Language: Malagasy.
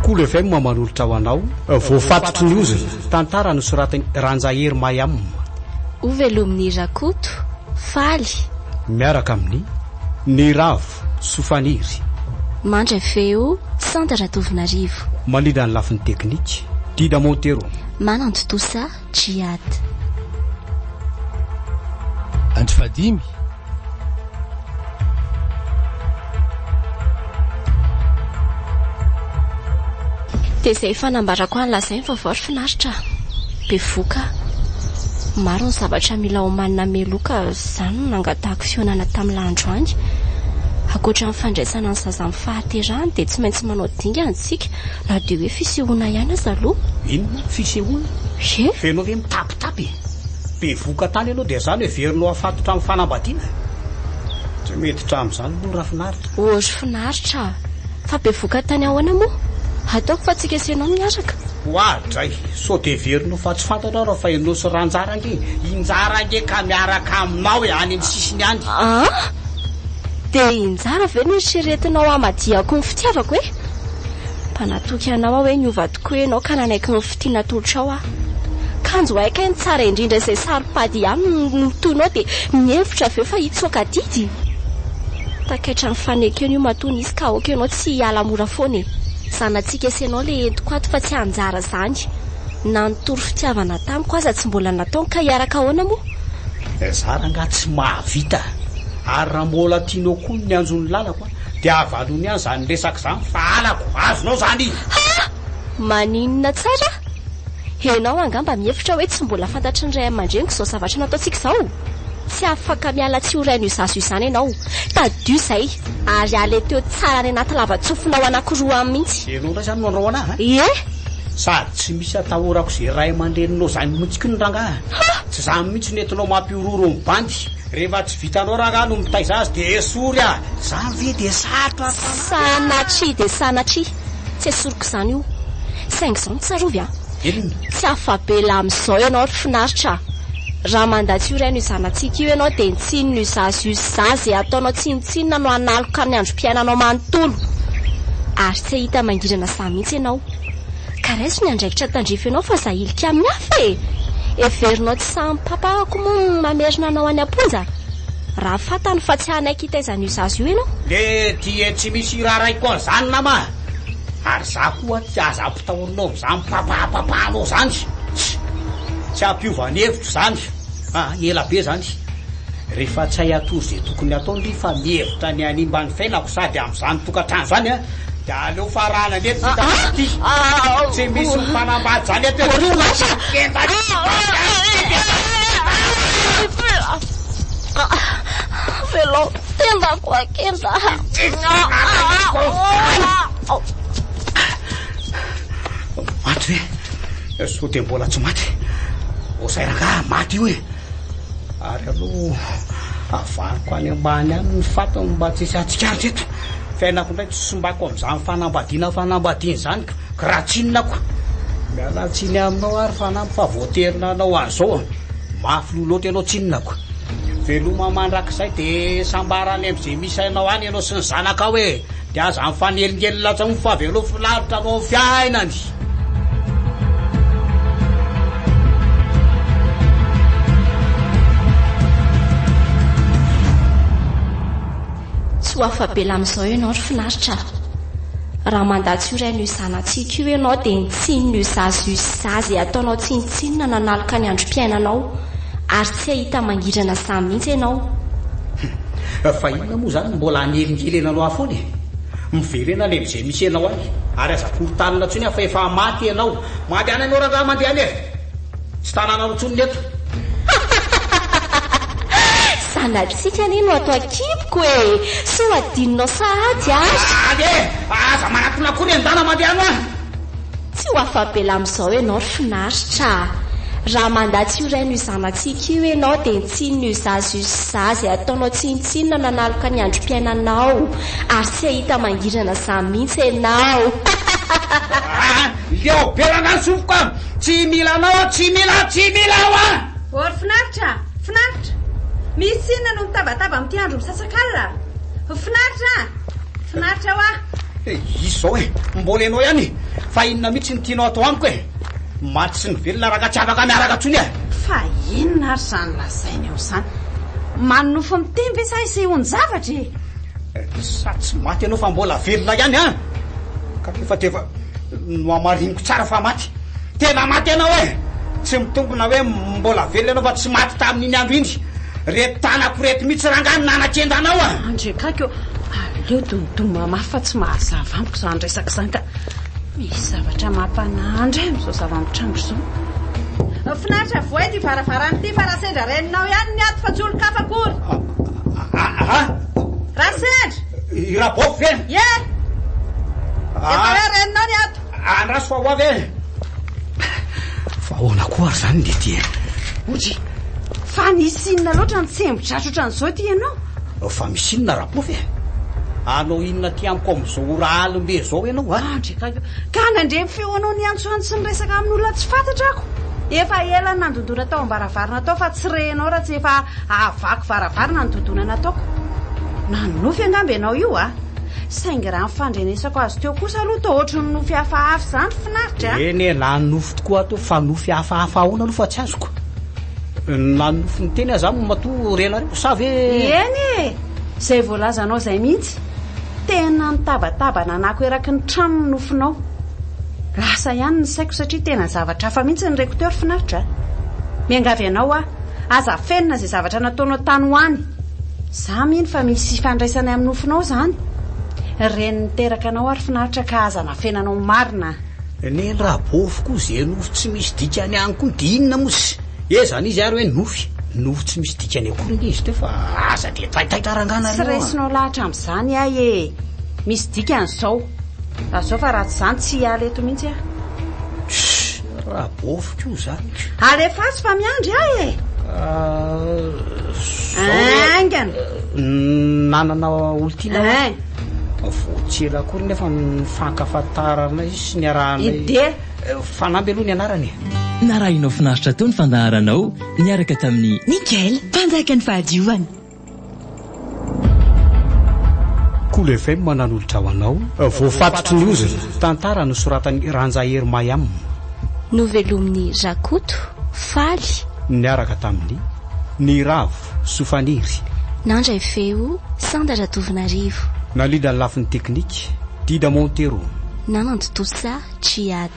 Kolo FM manolotra ho anao Voafatotry ny ozona, tantara nosoratan'i Ranjahery Mayam. Hovelomin'i Rakoto, Faly. Miaraka amin'i Niravo, Sofaniry. Mandray feo, Santa Ratovonarivo. Mandrindra ny lafiny teknika, Dida Montero. Manantontosa, Djihad. Andro fahadimy. Dia izay efa nambarako an'i Lazainy vaovao ry finaritra a! Bevohoka aho. Maro ny zavatra mila omanina mialoha ka izany no nangatahako fihaonana tamin'lah androany. Ankoatra ny fandraisana ny zaza amin'ny fahaterahany dia tsy maintsy manao dingana isika na dia hoe fisehoana ihany aza aloha. Inona? Fisehoana? Ie. Fa ianao ve mitapitapy e? Bevohoka tany ianao dia izany heverinao hafatotra amin'ny fanambadiana? Tsy miditra amin'izany moa Rafinaritra. Oh ry Finaritra a! Fa bevohoka tany ahoana moa? Ataoko fa tsika sy ianao miaraka. Oadray! Sao dia heverinao fa tsy fantatro aho raha fa ianao sy Ranjara ange e! I Njara ange ka miaraka aminao e, any amin'ny sisiny any. An! Dia i Njara ve no eritreretinao hamadihako ny fitiavako e? Mba natoky anao aho hoe niova tokoa ianao ka nanaiky ny fitia natolotrao aho. Kanjo hay kay ny tsara indrindra izay saro-pady ihany no notoinao dia mihevitra avy eo fa hitsoaka adidy? Takaitra ny fanekena io matoa nisy ka aoka ianao tsy hiala mora foana e! Zanatsika sy ianao le entiko ato fa tsy anjara zany. Na nitory fitiavana tamiko aza tsy mbola nataony ka hiaraka ahoana moa? Za rangaha tsy mahavita ary raha mbola tianao koa ny hanjo ny lalako dia avalony ihany zany resaka zany fa halako, azonao zany! Ha! Maninona tsara? Enao angamba mihevitra hoe tsy mbola fantatry ny ray aman-dreniko izao zavatra nataontsika izao? Tsy afaka miala tsy ho rain'io zaza io izany ianao. Tadidio izay, ary aleteo tsara any anaty lava-tsofinao anankiroa any mihitsy. Ianao indray izany no hanao an'ahy an? Ie! Sady tsy misy atahorako izay ray aman-dreninao izany mihitsy koa rangahy a! Ha! Tsy izany mihitsy no entinao mampihorohoro ny bandy. Rehefa tsy vitanao rangahy no mitaiza azy dia esory ah! Izany ve dia sarotra ry Fanahy? Sanatria dia sanatria! Tsy esoriko izany io. Saingy izao no tsarovy an! Inona? Tsy afa-bela amin'izao ianao ry finaritra a! Raha mandà tsy ho rain'io zanatsika io ianao dia ny tsinin'io zaza io zaza izay ataonao tsinontsinona no hanaloka ny androm-piainanao manontolo. Ary tsy hahita mangirana izany mihitsy ianao. Ka raiso ny andraikitra tandrify anao fa za hilika amin'ny hafa e! Heverinao tsy sahy mipapahako moa ny mamerina anao any am-ponja? Raha fantany fa tsy hanaiky hitaiza an'io zaza io ianao. Le dia tsy misy iraraiko an'izany nama a! Ary za koa tsy aza ampitahorinao amin'izany papapapanao zany! Tsia! Tsy hampiova ny hevitro izany! Ah, ela be zany! Rehefa tsy hay atoro izay tokony hatao ndry fa mihevitra ny hanimba ny fiainako sady amin'izany tokantrano izany an, dia aleo farahana anie ty tanàna ty! Tsy misy mifanambady izany eto e! Avelao tendako akenda. Maty ve? Sao dia mbola tsy maty? Ozay rangahy maty io e! Ary aloha avariko any ambany any ny fatiny mba tsy hisy hahatsikaritra eto. Fiainako indray tsy simbako amin'izany fanambadiana fanambadiana izany ka. Raha tsy inona ko. Miala tsiny aminao ary Fanampy fa voatery nanao an'izao a. Mafy loha loatra ianao tsinona ko. Veloma mandrakizay dia sambara any amin'izay misy anao any ianao sy ny zanakao e. Dia aza mifanelingelina intsony fa avelao finaritra anao amin'ny fiainany. Tsy ho afa-bela amin'izao ianao ry finaritra a! Raha mandà tsy ho rain'io zanatsika io ianao dia ny tsinin'io zaza io zaza izay ataonao tsinontsinona nanaloka ny androm-piainanao ary tsy hahita mangirana izany mihitsy ianao. Fa inona moa izany no mbola hanelingelenanao ahy foana e? Miverena any amin'izay misy anao any ary aza korontanina intsony aho fa efa maty ianao. Mandehana ianao rangahy mandehana e! Tsy tanànanao intsony ny eto. Zanatsika anie no ato an-kiboko e! Soa adinonao sahady ary. Any e! Aza manatona akory e! Ndana mandeha any hoa! Tsy ho afa-bela amin'izao ianao ry finaritra a! Raha mandà tsy ho rain'io zanatsika io ianao dia ny tsinin'io zaza io sy za izay ataonao tsinontsinona nanaloka ny androm-piainanao ary tsy hahita mangirana izany mihitsy ianao. Leo be rangahy ny sofiko a! Tsy mila anao aho, tsy mila, tsy mila aho a! Ô ry finaritra a! Finaritra! Misy inona no mitabataba amin'ity andro misasakalina? Finaritra a! Finaritra hoa! Izy izao e, mbola ianao ihany. Fa inona mihitsy no tianao atao amiko e? Maty sy ny velona raka tsy afaka miaraka intsony e! Fa inona ary izany lazainy ao izany? Manonofy miteny ve sa isehoan-javatra e? Sa tsy maty ianao fa mbola velona ihany an? Ka efa dia efa nohamariniko tsara fa maty. Tena maty ianao e! Tsy mitombina hoe mbola velona ianao fa tsy maty tamin'iny andro iny. Reto tanako reto mihitsy rangahy no nanakenda anao a! Andriakaiky ô, aleo dondoma mafy fa tsy mahazava amiko izany resaka izany ka. Misy zavatra mampanahy indray amin'izao zava-mitranga izao. Finaritra vohay ity varavarana ity fa raha sendra reninao ihany ny ato fa tsy olon-kafa akory. Aa! Raha sendra! I Rabofy ve? Ie! Efa hoe reninao ny ato. Andraso fa ho avy e! Fa ahoana koa ary izany dia ity e? Odry! Fa nisy inona loatra ny tsembo-dratsy ohatran'izao ity ianao? Fa misy inona Rabofy e? Hanao inona aty amiko amin'izao ora alim-be izao ianao a? Andry ka, ka nandre ny feonao niantsoantso sy niresaka amin'olona tsy fantatra ako. Efa ela no nandondona tao am-baravarana tao fa tsy renao raha tsy efa hahavaky varavarana ny dodona nataoko. Nanonofy angamba ianao io a! Saingy raha ny fandrenesako azy teo kosa aloha toa ohatry ny nofy hafahafa izany, finaritra a! Eny e, nanonofy tokoa aho teo fa nofy hafahafa ahoana aloha fa tsy azoko. Nanonofy niteny aza aho matoa renareo sa ve. Eny e! Izay voalazanao izay mihitsy. Tena nitabataba nanako eraky ny trano ny nofinao. Lasa ihany ny saiko satria tena zavatra hafa mihitsy ny reko teo ry finaritra a! Miangavy anao aho, aza afenina izay zavatra nataonao tany ho any. Za mino fa misy ifandraisany amin'ny nofinao izany. Reny niteraka anao ary finaritra ka aza nafenanao marina a! Neny Rabofy koa ze nofy tsy misy dikany ihany koa dia inona moa sy e zany izy ary hoe nofy nofy tsy misy dikany akory nge izy teo fa aza dia taitaitra rangahy Tsy nareo a! raisinao lahatra amin'izany ahy e! Misy dikany izao. Lazao fa raha tsy izany tsy hiala eto mihitsy aho. Tssy, Rabofy koa izany ko. Alefaso fa miandry ahy e! Zao re, Haingana! Nanana olon-tiana aho. Ein. Vao tsy ela akory nefa nifankafantaranay sy niarahanay. Ide. Fanamby aloha ny anarany e. Narahinao finaritra teo ny fandaharanao niaraka tamin'i. Nickel, mpanjakan'ny fahadiovana. Kolo FM nanolotra ho anao. Voafatotry ny ozona. Tantara nosoratan'i Ranjahery Mayam. Novelomin'i Rakoto, Faly. Niaraka tamin'i Niravo, Sofaniry. Nandray feo, Sanda Ratovonarivo. Nalina ny lafiny teknika, Dida Montero. Nanantontosa, Djihad.